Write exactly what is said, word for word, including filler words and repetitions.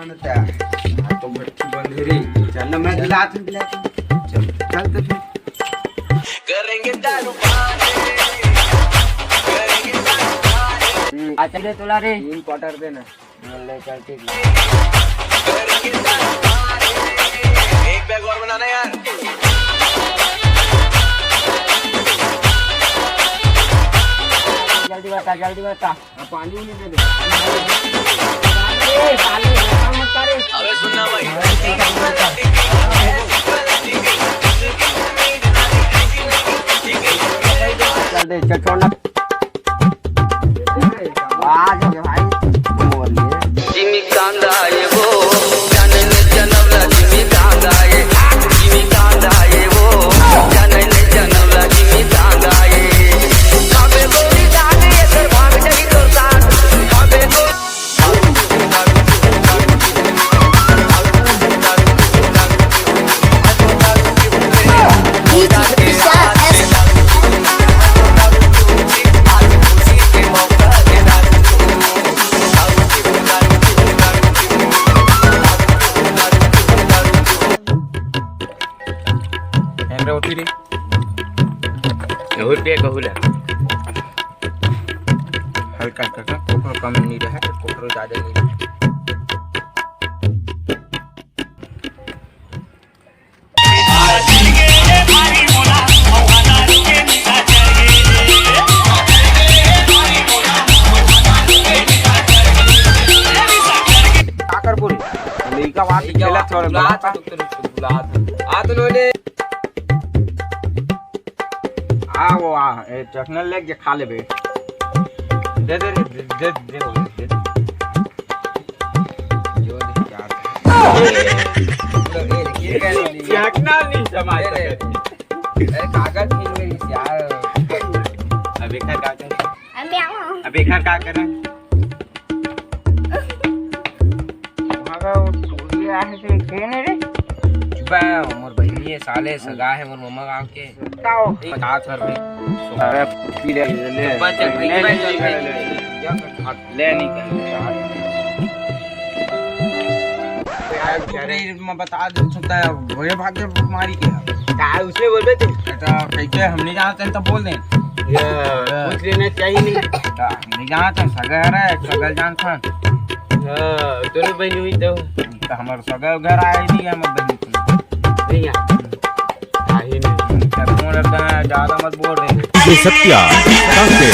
तो भट्टी बंद है रे। चल ना, मैं दिला, तुम दिला। चल, चल तो फिर। आ, चल रे, तोला रे। तीन quarter देना। ले, चल, ठीक है। एक bag और बनाना यार। जल्दी बता, जल्दी बता। अब पानी उनी दे दे। ए, साले, ऐसा मत कर। अबे सुन ना भाई। चल दे, चल, छोड़ ना। आ जा भाई, बोल ले। जिमी कांदा ये वो, जाने ने जनवला जिमी कांदा ये, जिमी कांदा ये वो, जाने ने जनवला जिमी कांदा ये। खाबे गोली दाने ये सर भाग जाई तो साथ, खाबे गोली हेमरे होती रे। कहू पे कहू ला। हल्का हल्का सा, कोकरो कम नहीं रहे, कोकरो ज्यादा नहीं रहे। का कर बोले? लइका बात लइका खेला बात छोड़, बुला बात। तो, तो, तो बुला तो। आ तो लोने। आ वो आ, ए, चखना लेके खा लेबे। दे दे रे, दे, दे, दे, दे, दे। जो दे, क्या दे? चखना नहीं जमा ए, ए, सके। ए, कागज छीन गई यार। अब एकर का करे? अब मैं आऊँ। अब एकर का करे? मगर वो टोली आहे से के ने रे? चुप है, मोर बहिनी है, साले सगा है मोर ममा गाँव के। का हो? पचास हजार रुपये। अरे, पी ले, ले, ले। बस, चल, भाई, ले, भाई, ले, चल, ले, भाई। ले। ले, नहीं कर। यार, अरे, मैं बता दे सकता है, भोले भाग के मारी के। का उसने बोलबे तू? बेटा, कैसे हम नहीं जानते हैं तो बोल दें। ये, पूछ लेना चाहिए नहीं। बेटा, हम नहीं जानते हैं, सगा है रे, सगा जानता है। हाँ, दोनों बहन हुई तो। तो हमारे सगा घर आए नहीं, हम बहन नहीं है। काहे नहीं? क्या बोल रहे हैं, ज्यादा मत बोल रहे। ये सत्या, कांके,